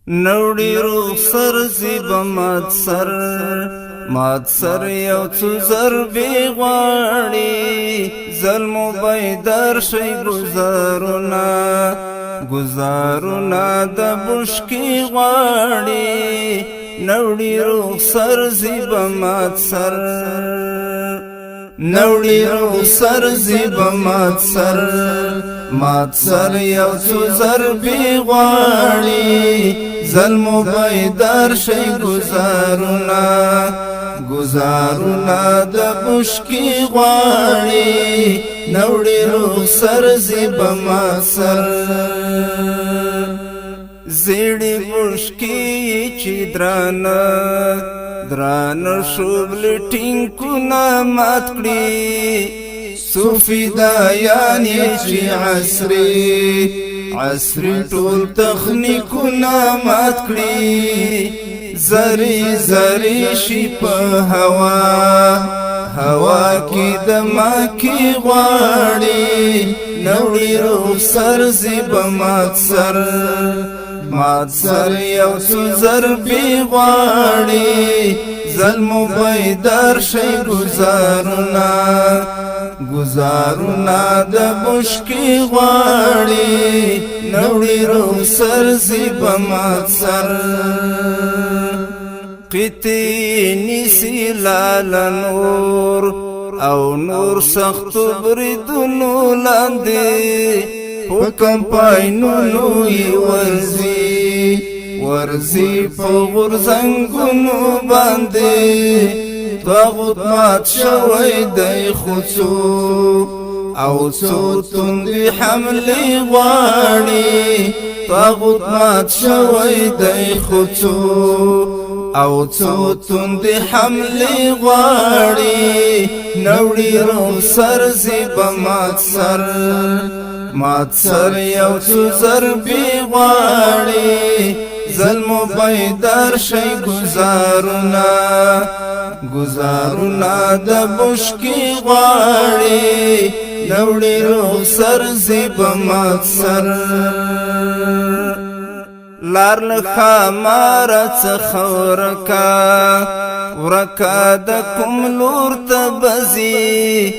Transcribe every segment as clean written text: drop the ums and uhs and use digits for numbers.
نوړي روغ سر زیب مات سر، مات سر یو څو ضربې غواړي. ظلم بیدار شي، گزارونه گزارونه د بشکی غواړي. نوړي روغ سر زیب مات سر، نوړي روغ سر زیب مات سر، مات سر یو څو ضربې غواړي. ظلم بیدار شي، گزارونه گزارونه د بشکی غواړي. نوړي روغ سر زیب مات سر. زیړی بشکی چې درانه درانه شوبل ټینکونه مات کړي، صوفي دایان چې عصري عصري ټول تخنیکونه مات کړي، زری زری شي په هوا هوا کې د ماکی غواړي. نوړي روغ سر زیب مات سر، مات سر یو څو ضربې غواړي. ظلم بیدار شي، گزارونه گزارونه د بشکی غواړي. نوړي روغ سر زیب مات سر. قطی نسی لال نور او نور سخت بریدونو لاندې، حکم پاینونو ورزي ورزي په غورځنګونو باندې. طاغوت مات شوی دی خو څو او څو تندې حملې غواړي. طاغوت مات شوی دی خو څو او څو تندې حملې غواړي. نوړي روغ سر زیب مات سر، مات سر یو څو ضربې غواړي. ظلم بیدار شي، گزارونه گزارونه د بشکی غواړي. نوړي روغ سر زیب مات سر. لار له خامار څخه ورکا ورکا، د کوم لور ته بزي؟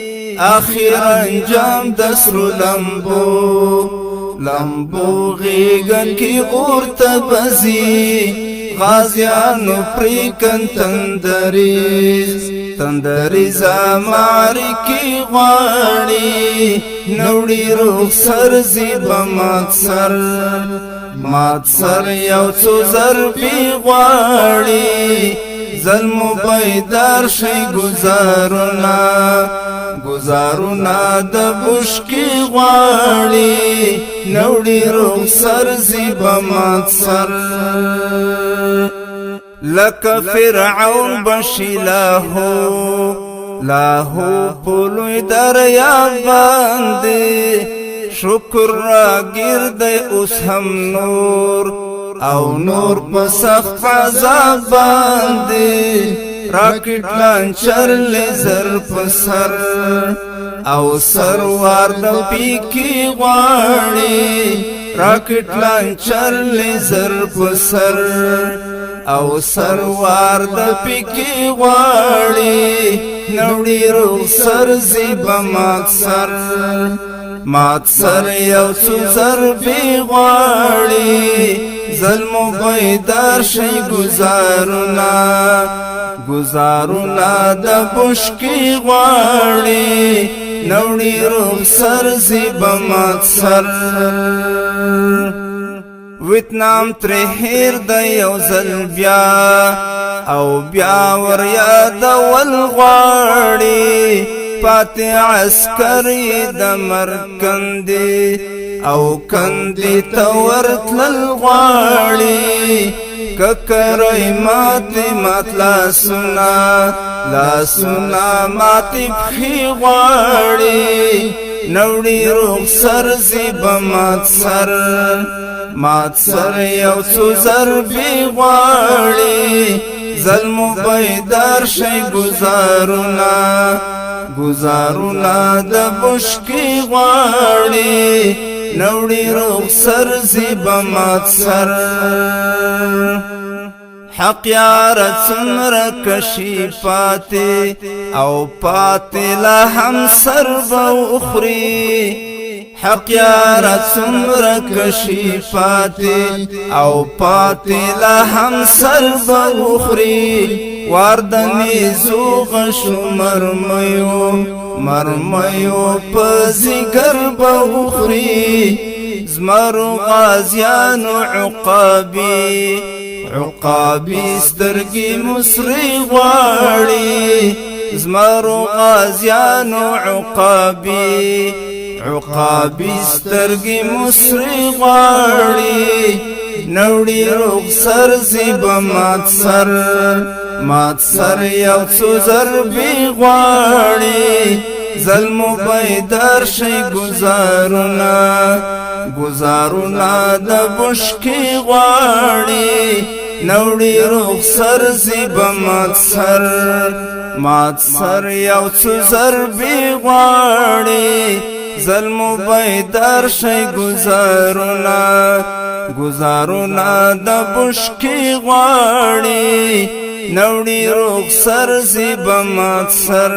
اخر انجام د سرو لمبو لمبو غیږ کې اور ته بزي. غازیانو پریکن تندریز تندریز معرکی غواړي. نوړي روغ سر زیب مات سر، مات سر یو څو ضربې غواړي. ظلم بیدار شي، گزارونه گزارونه د بشکی غواړي. نوړي روغ سر زیب مات سر. لکه فرعون بشي لاهو لاهو پلوی دریا باندې، شکر راګیر دی اوس هم نور او نور په سخت عذاب باندې. راکټ لانچر لیزر په سر او سروار د پیکی غواړي. راکټ لانچر لیزر په سر او سروار د پیکی غواړي. نوړي روغ سر زیب مات سر، مات سر یو څو ضربې غواړي. ظلم بیدار شي، گزارونه گزارونه د بشکی غواړي. نوړي روغ سر زیب مات سر. ویتنام تر هیر د یو ځل بیا او بیا ور یاد ول غواړي. پاتې عسکري د مرکندي او کندي ته ورتلل غواړي. ککرای مات مات لاسونه لاسونه مات پخې غواړي. نوړي روغ سر زیب مات سر، مات سر یو څو ضربې غواړي. ظلم بیدار شي، گزارونه گزارونه د بشکی غواړي. نوړي روغ سر زیب مات سر. حق یار څومره کشي پاتې او پاتې لا هم سر به وخوري. حق یار څومره کشي پاتې او پاتې لا هم سر به وخوري. واردنی زوغ شو مرمیو، مرمیو په زیګر به وخوري. زمرو غازیانو عقابي، عقابي سترګې مصری غواړي. زمرو غازیانو عقابي، عقابي سترګې مصری غواړي. نوړي روغ سر زیب مات سر، مات سر یو څو ضربې غواړي. ظلم بیدار شي گزارونه، گزارونه د بشکی غواړي. نوړي روغ سر زیب مات سر، مات سر یو څو ضربې غواړي. ظلم بیدار شي گزارونه، گزارونه د بشکی غواړي. نوړي روغ سر زیب مات سر.